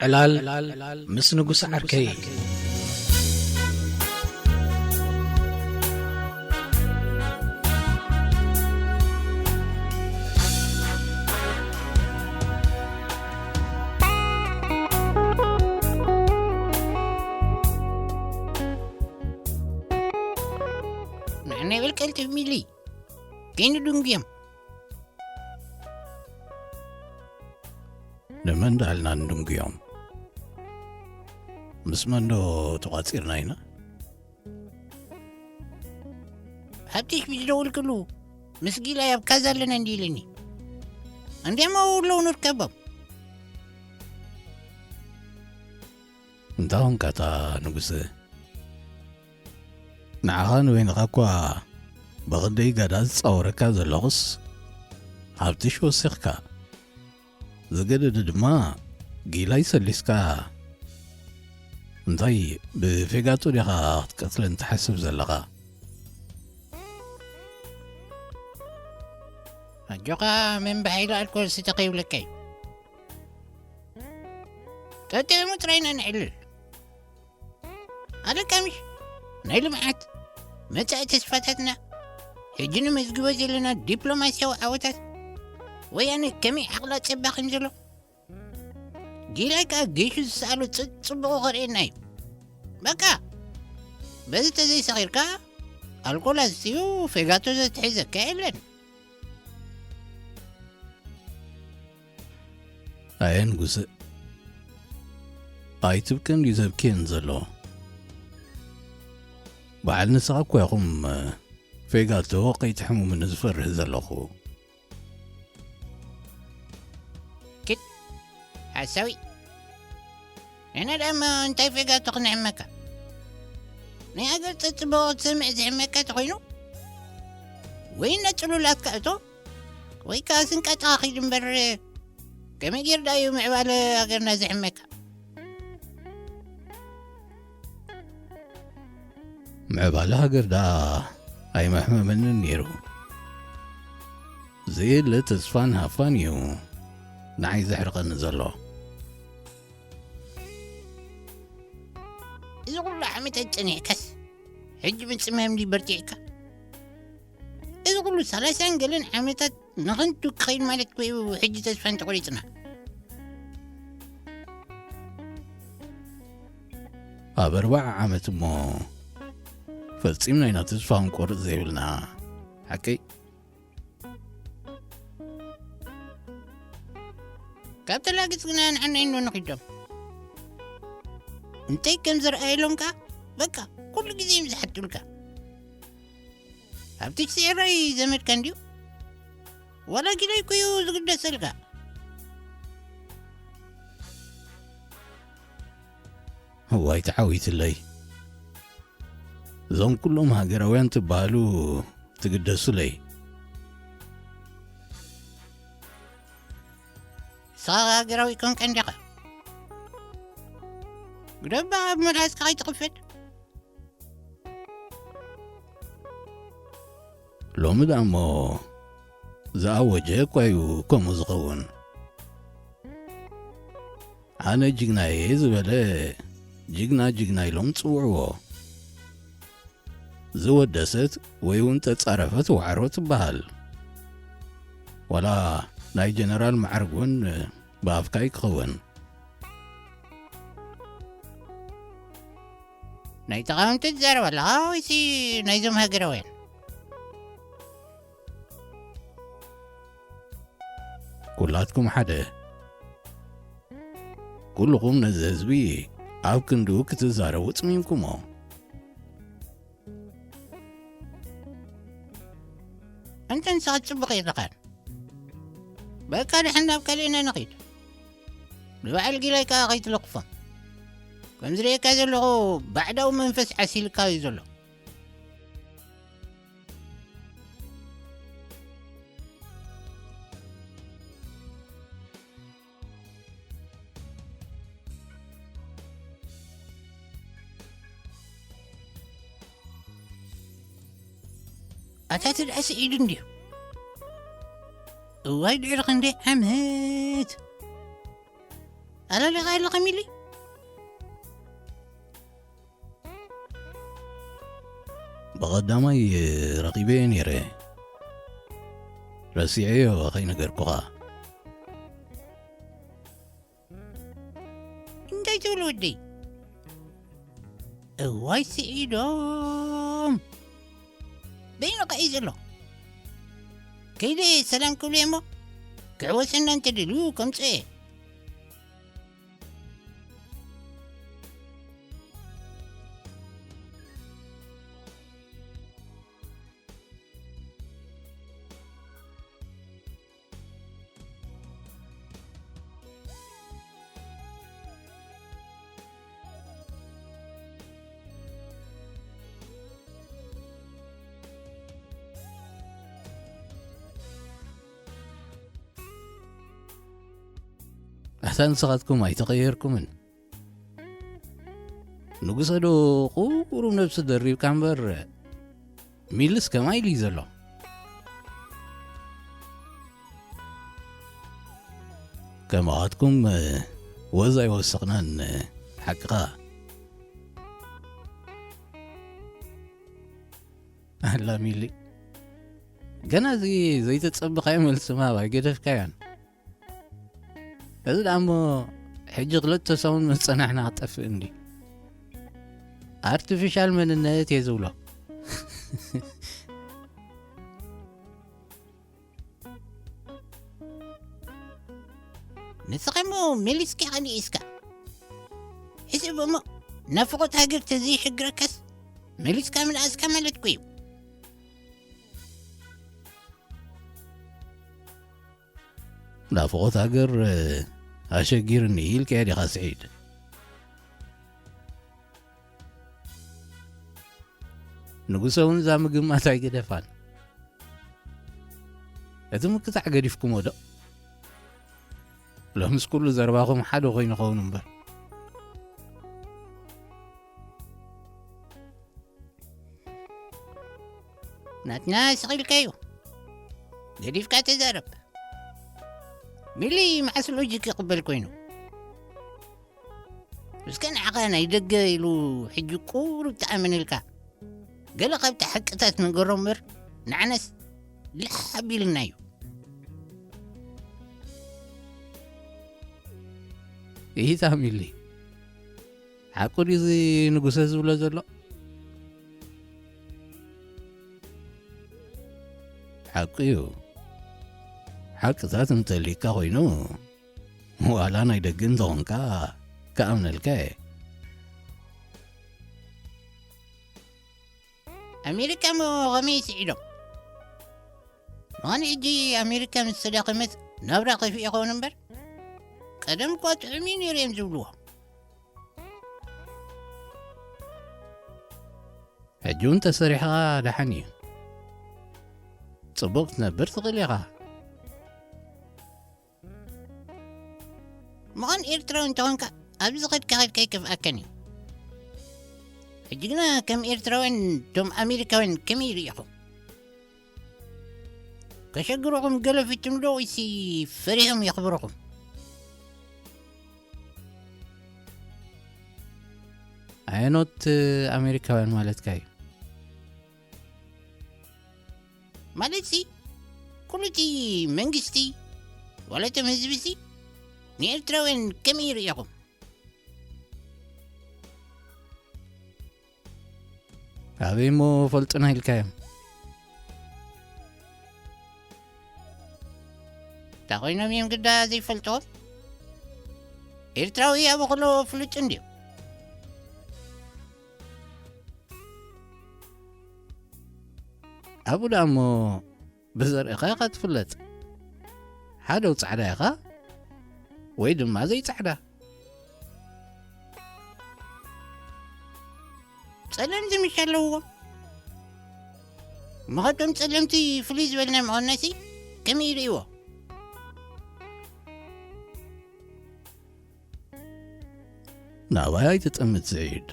ዕላል ምስ ንጉስ ዓርከይ። ንዓና ይበል ቀልጢፍ ሚሊ። ከይኑ ድንጉዮም። ንመን ዳልና ንድንጉዮም? ምስ መንዶ ተቋጺርና ኢና? ሃብትሽ ብዝደውልክሉ ምስ ጊላይ ኣብ ካዛ ኣለና እንዲ ኢልኒ። እንዲያማ ኣለዉ ንርከቦም። እንታ ኾንካታ ንጉሰ? ንዓኻ ንበይንኻ እኳ ብኽንደይ ጋዳ ዝጻወረካ ዘለኹስ፣ ሃብትሽ ወሲኽካ። ዝገደደ ድማ ጊላይ ሰሊስካ። እንታይ ብፌጋቶ ዲኻ ክትቀትለን ትሓስብ ዘለኻ? ኣጆኻ፣ መን ብሓይሊ ኣልኮል ስተ ከይብለካ እዩ። ጠጢዑ ጥራይ ኢና ንዕልል። ኣለካ ምሽ ናይ ልምዓት መጻኢ ተስፋታትና፣ ሕጂ ንመዝግቦ ዘለና ዲፕሎማስያዊ ዓወታት፣ ወያነ ከመይ ዓቕላ ጸባ ከም ዘሎ፣ ጊላይ ከኣ ጌሹ ዝሰኣሎ ጽ-፣ ጽቡቑ ከርእየና እዩ። በቃ፣ በዚ ተዘይሰኺርካ፣ ኣልኮል ኣስትዩ ፌጋቶ ዘትሕዘካ የለን። ኣየ ንጉስ፣ ኣይትብክን ድዩ ዘብክየን ዘሎ? በዓል ንስኻ እኮ ኢኹም ፌጋቶ ከይትሕሙምኒ ዝፈርህ ዘለኹ። ክድ ሓሳዊ፣ ንሕና ደኣ እሞ እንታይ ፌጋቶ ክነሕመካ? ናይ ኣገር ጸጽቦ ክትሰምዕ ዝሕመካ ተኾይኑ፣ ወይ ነጽሉላትካ እቶ፣ ወይ ከኣ ስንቃጥኻ ኺድ እምበር፣ ከመይ ጌር ደኣ እዩ ምዕባለ ሃገርና ዝሕመካ? ምዕባለ ሃገር ደኣ ኣይመሕመመንን ነይሩ። ዘየለ ተስፋን ሃፋን እዩ ንዓይ ዘሕርቐኒ ዘሎ። እዚ ኩሉ ዓመታት ጸኒሕካስ፣ ሕጂ ምጽማም ድዩ በርቲዕካ? እዚ ኩሉ ሰላሳን ገለን ዓመታት ንኸንቱ ክኸይድ ማለት እኮ እዩ፣ ሕጂ ተስፋ እንተቖሪጽና። ኣብ ኣርባዓ ዓመት እሞ ፈጺምና ኢና ተስፋ ክንቆርጽ ዘይብልና። ሓቀይ? ካብ ተላጊጽ ግና ንዓና እንዶ ንኺዶም። እንታይ ከም ዝረኣየሎም ከኣ፣ በቃ፣ ኩሉ ግዜ እዮም ዝሓቱልካ። ኣብቲ ስዒራይ ዘመድካ እንድዩ? ዋላ ጊላይ እኮ እዩ ዝግደሰልካ። እዋይ ተዓዊትለይ። እዞም ኩሎም ሃገራውያን ትበሃሉ ትግደሱለይ። ንስኻ ሃገራዊ ኮንካ እንዲኻ። ግደባ ኣብ መልሓስካ ከይትቕፈድ። ሎሚ ደኣ እሞ ዝኣወጀ እኳ እዩ ከምኡ ዝኸውን። ኣነ ጅግናየ ዝበለ ጅግና ጅግና ኢሎም ዝጽውዕዎ። ዝወደሰት ወይ እውን ተጻረፈት ዋዕሮ ትበሃል። ዋላ ናይ ጀነራል መዓርግ እውን ብኣፍካ ይክኸውን። ናይ ተቓወምቲ ትዛረብ ኣለኻ ወይሲ ናይዞም ሃገራውያን? ኩላትኩም ሓደ። ኩልኹም ነዚ ህዝቢ ኣብ ክንድኡ ክትዛረቡ ጽሚምኩሞ። እንተ ንስኻ ጽቡቕ የለኻን። በቃ ድሕን ናብ ካልእና ንኺድ። ንበዓል ጊላይ ከኣ ከይትለኽፎም። ከም ዝርእየካ ዘለኹ ባዕዳዊ መንፈስ ዓሲልካ እዩ ዘሎ። ኣታ እቲ ደኣ ስዒዱ እንድዩ። እዋይ ድሕሪ ክንደይ ዓመት። ኣላሊኻ ኣለኻ ሚሊ? ብቐዳማይ ረኺበዮ ነይረ። ረሲዐዮ ከይነገርኩኻ። እንታይ ትብል ወደይ? እዋይ ስዒዶም! በይኑ ከ እዩ ዘሎ። ከይደ ሰላም ክብሎ እሞ ክሕወሰና እንተደልዩ ከምፅኦ እየ። ኣታ ንስኻትኩም ኣይተቐየርኩምን። ንጉሰ ዶ ቁሩብ ነብሲ ደሪብካ እምበር፣ ሚልስ ከማይ ኢሉ እዩ ዘሎ። ከማኻትኩም ወዝ ኣይወሰኽናን። ሓቅኻ። ኣላ ሚሊ፣ ገና እዚ ዘይተጸበኻዮ መልሲ ምሃብ ኣይገደፍካዮን። እዚ ደኣ እሞ ሕጂ ክልተ ሰሙን ምስ ጸናሕና ክጠፍእ እንዲ። ኣርቲፊሻል መንነት እየ ዝብሎ። ንስኻ እሞ መሊስካ ቐኒኢስካ። ሕዚ እሞ ናፍቖት ሃገር ተዘይሽግረካስ መሊስካ ምንኣስካ ማለት እኮ እዩ። ናፍቖት ሃገር ኣሸጊርኒ ኢልካዮ ዲኻ ስዒድ? ንጉሰ እውን እዛ ምግማት ኣይገደፋን። እቲ ምክታዕ ገዲፍኩሞ ዶ? ሎምስ ኩሉ ዘረባኹም ሓደ ኮይኑ ኸውን እምበር። ናትና ስቕ ኢልካዮ። ገዲፍካ ተዛረብ። ሚሊ መዓስ ሎጂክ ይቕበል ኮይኑ? እስከ ንዓኻ ናይ ደገ ኢሉ ሕጂ ቁሩብ ተኣመነልካ። ገለ ካብቲ ሓቅታት ነገሮ እምበር ንዓናስ ላሕ ኣቢልናዮ። ይታ ሚሊ፣ ሓቁ ድዩ እዚ ንጉሰ ዝብሎ ዘሎ? ሓቁ እዩ። ሓቅታት እንተልዩካ ኮይኑ፣ ዋላ ናይ ደገ እንተኾንካ ክኣምነልካ እየ። ኣሜሪካ እሞ ከመይ ስዒዶም? ምዃኑ ሕጂ ኣሜሪካ ምስ ተዳኸመት ናብራ ከፊኡ ይኸውን እምበር፣ ቀደም እኳ ጥዑም እዩ ነይሩ እዮም ዝብልዎ። ሕጂ እውን ተሰሪሕኻ ደሓን እዩ። ጽቡቕ ክትነብር ትኽእል ኢኻ። ምዃን ኤርትራዊ እንተኾንካ፣ ኣብዚ ኸድካ ኸድካ ኣይከፍኣካን እዩ። ሕጂ ግና ከም ኤርትራውያን እቶም ኣሜሪካውያን ከመይ ይርእኹም? ከሸግሩኹም ገለ ፊትም ዶ ወይሲ ፈሪሆም የኽብሩኹም? ኣየኖት ኣሜሪካውያን ማለትካ እዩ? ማለትሲ፣ ኩሉ እቲ መንግስቲ፣ ዋላ እቶም ህዝቢሲ፣ ንኤርትራውያን ከመይ ይርእኹም? ኣበይ እሞ ፈልጡና ኢልካዮም? እንታይ ኮይኖም እዮም ግዳ ዘይፈልጥዎም? ኤርትራዊ ኣብ ኹሎ ፍሉጥ እንድዩ። ኣብኡ ደኣ እሞ ብዘርእኻ ኢኻ ትፍለጥ። ሓደ ጻዕዳ ኢኻ ወይ ድማ ዘይጻዕዳ። ጸለምቲ ምሽ ኣለውዎ። ምኸቶም ጸለምቲ ፍሉይ ዝበልና ምኾንናሲ ከመይ ይርእይዎ? ናባይ ኣይትጠምት ዘይድ።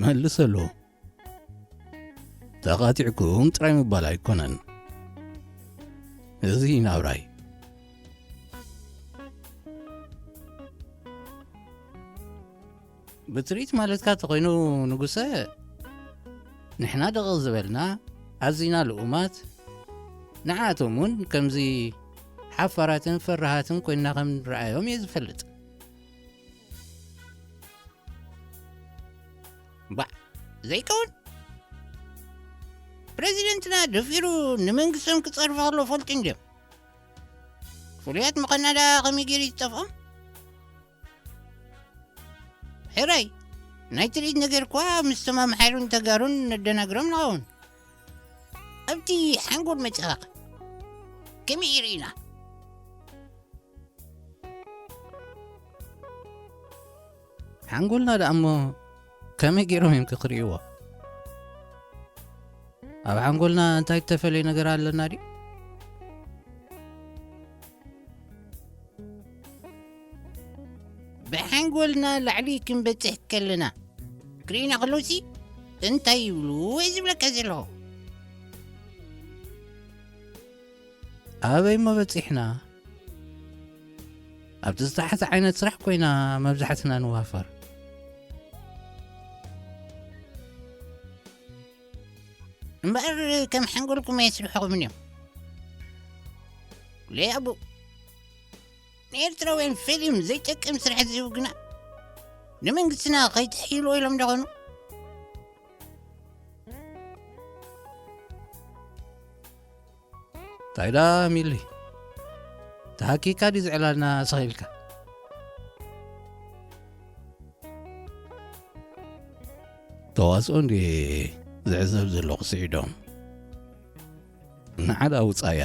መልሰሉ። ተቓጢዕኩም ጥራይ ምባል ኣይኮነን። እዚ ናብራይ። ብትርኢት ማለትካ ተኾይኑ ንጉሰ፣ ንሕና ደቐቕ ዝበልና፣ ኣዚና ልኡማት፣ ንዓኣቶም እውን ከምዚ ሓፋራትን ፈራሃትን ኮይንና ከም ንረኣዮም እየ ዝፈልጥ። ባዕ፣ ዘይከውን። ፕረዚደንትና ደፊሩ ንመንግስቶም ክጸርፍ ከሎ ፈልጡ እንድዮም። ፍሉያት ምዃንና ደኣ ከመይ ገይሩ ይጠፍኦም? ሕራይ፣ ናይ ትርኢት ነገር እኳ ምስቶም ኣምሓሩን ተጋሩን ነደናግሮም ንኸውን። ኣብቲ ሓንጎል መጺኻኻ ከመይ ይርኢና? ሓንጎልና ደኣ እሞ ከመይ ገይሮም እዮም ክርእይዎ? ኣብ ሓንጎልና እንታይ እተፈለየ ነገር ኣለና ድዩ? ብሓንጎልና ላዕሊ ክንበጽሕ ከለና ክርእዩና ከለውሲ እንታይ ይብሉ ወይ ዝብለካ ዘለኹ? ኣበይ እሞ በጺሕና? ኣብቲ ዝተሓተ ዓይነት ስራሕ ኮይና መብዛሕትና ንዋፈር። እምበኣር ከም ሓንጎልኩም ኣይስርሕኹምን እዮም። ለይ ኣቦ፣ ንኤርትራውያን ፈልዮም ዘይጠቅም ስራሕ ዝህቡ ግና ንመንግስትና ከይትሕይልዎ ኢሎም ደኾኑ? እንታይ ደኣ ሚሊ፣ ተሃኪካ ድዩ ዝዕላልና ስኺልካ? ተዋስኦ እንዲ ዝዕዘብ ዘለኹ ስዒዶም፣ ንዓዳ ውጻያ።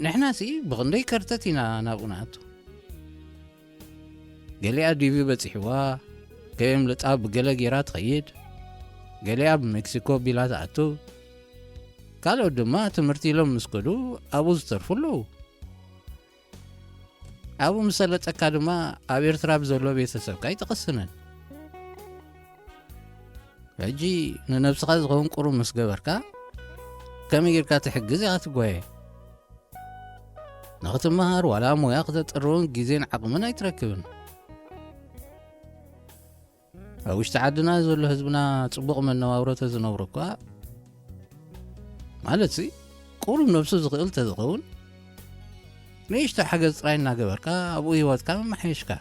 ንሕናሲ ብኽንደይ ከርተት ኢና ናብኡ ንኣቱ። ገሊኣ ዲቪ በጺሕዋ፣ ከየምልጣ ብገለ ጌራ ትኸይድ፣ ገሊኣ ብሜክሲኮ ቢላ ትኣቱ፣ ካልኦት ድማ ትምህርቲ ኢሎም ምስ ከዱ ኣብኡ ዝተርፉ ኣለዉ። ኣብኡ ምስ ሰለጠካ ድማ ኣብ ኤርትራ ብዘሎ ቤተሰብካ ኣይትቕስንን። ሕጂ ንነብስኻ ዝኸውን ቁሩብ ምስ ገበርካ፣ ከመይ ጌርካ ትሕግዝ ኢኻ ትጓየ። ንኽትመሃር ዋላ ሞያ ክተጥርውን ግዜን ዓቕምን ኣይትረክብን። ኣብ ውሽጢ ዓድና ዘሎ ህዝብና ጽቡቕ መነባብሮ ተዝነብሩ እኳ፣ ማለትሲ ቁሩብ ነብሱ ዝኽእል ተዝኸውን፣ ንእሽቶ ሓገዝ ጥራይ እናገበርካ ኣብኡ ህይወትካ መመሓየሽካ።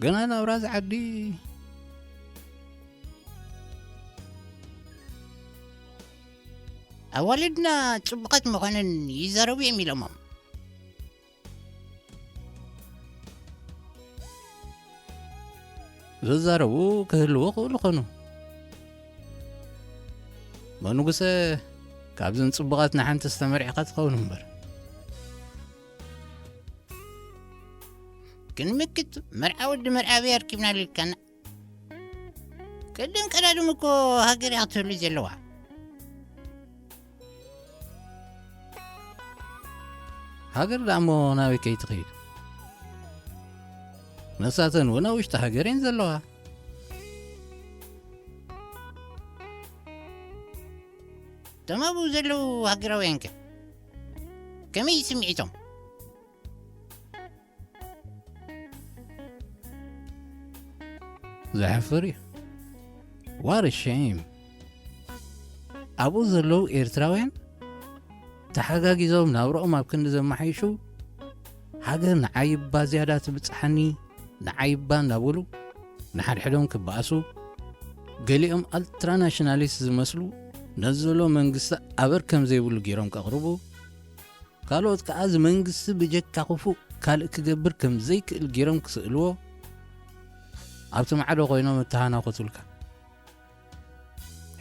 ግና ናብራ እዚ ዓዲ ኣዋልድና ጽቡቓት ምዃነን ይዛረቡ እዮም ኢሎሞም። ዝዛረቡ ክህልዉ ክእሉ ኾኑ። መንጉሰ ካብዘን ጽቡቓት ንሓንቲ ዝተመርዕኻ ትኸውን እምበር። ክንምክት መርዓ ወዲ መርዓዊ ኣርኪብና ልልካና። ቅድም ቀዳድም እኮ ሃገር እያ ክትህሉ ዘለዋ። ሃገር ደኣ እሞ ናበይ ከይትኸይድ? ነሳተን እውን ኣብ ውሽጢ ሃገር እየን ዘለዋ። እቶም ኣብኡ ዘለዉ ሃገራውያን ከ ከመይ እዩ ስምዒቶም? ዘሕፍር እዩ። What a shame። ኣብኡ ዘለዉ ኤርትራውያን ተሓጋጊዞም ናብርኦም ኣብ ክንዲ ዘመሓይሹ፣ ሃገር ንዓይ እባ ዝያዳ ትብጽሓኒ፣ ንዓይ እባ እንዳበሉ ንሓድሕዶም ክበኣሱ፣ ገሊኦም ኣልትራ ናሽናሊስት ዝመስሉ ነዚ ዘሎ መንግስቲ ኣበር ከም ዘይብሉ ገይሮም ከቕርቡ፣ ካልኦት ከኣ እዚ መንግስቲ ብጀካ ክፉእ ካልእ ክገብር ከም ዘይክእል ገይሮም ክስእልዎ፣ ኣብቲ ማዕዶ ኮይኖም እተሃናኾቱልካ።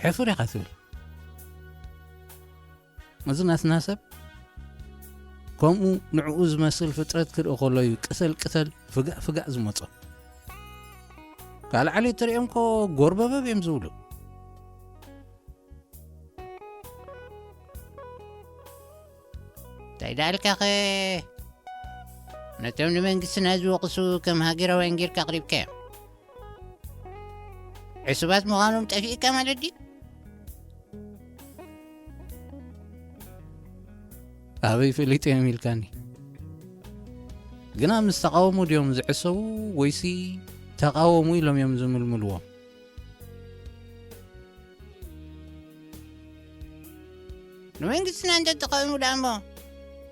ሕፍር ኢኻ ትብል። እዚ ናትና ሰብ ከምኡ ንዕኡ ዝመስል ፍጥረት ክርኢ ከሎ እዩ ቅተል ቅተል ፍጋእ ፍጋእ ዝመጾ። ካብ ላዕሊ እትርእዮም እኮ ጎርበበብ እዮም ዝብሉ። እንታይ ደኣልካኸ? ነቶም ንመንግስትና ዝወቕሱ ከም ሃገራውያን ጌርካ ኣቕሪብካዮም። ዕሱባት ምዃኖም ጠፊእካ ማለት ድዩ? ኣበይ ፈሊጠ እዮም ኢልካኒ? ግና ምስ ተቓወሙ ድዮም ዝዕሰቡ ወይሲ ተቓወሙ ኢሎም እዮም ዝምልምልዎም? ንመንግስትና እንተተቓዊሙ ደኣ እሞ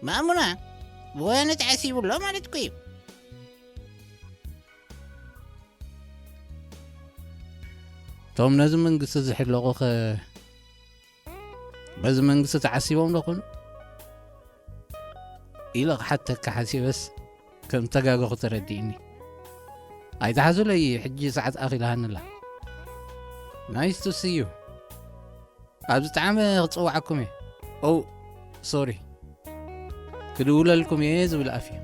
ማእሙና ብወያነ ተዓሲቡ ኣሎ ማለት እኮ እዩ። እቶም ነዚ መንግስቲ ዝሕለቑ ኸ በዚ መንግስቲ ተዓሲቦም ዶ ኾኑ? ኢለ ክሓተካ ሓሲበስ ከም ተጋገኹ ተረዲእኒ። ኣይትሓዙለይ፣ ሕጂ ሰዓት ኣኺላሃንላ። ናይስ ቱ ሲ ዩ። ኣብ ዝጠዓመ ክጽውዓኩም እየ። ኦ ሶሪ፣ ክድውለልኩም እየ ዝብል ኣፍ እዩ።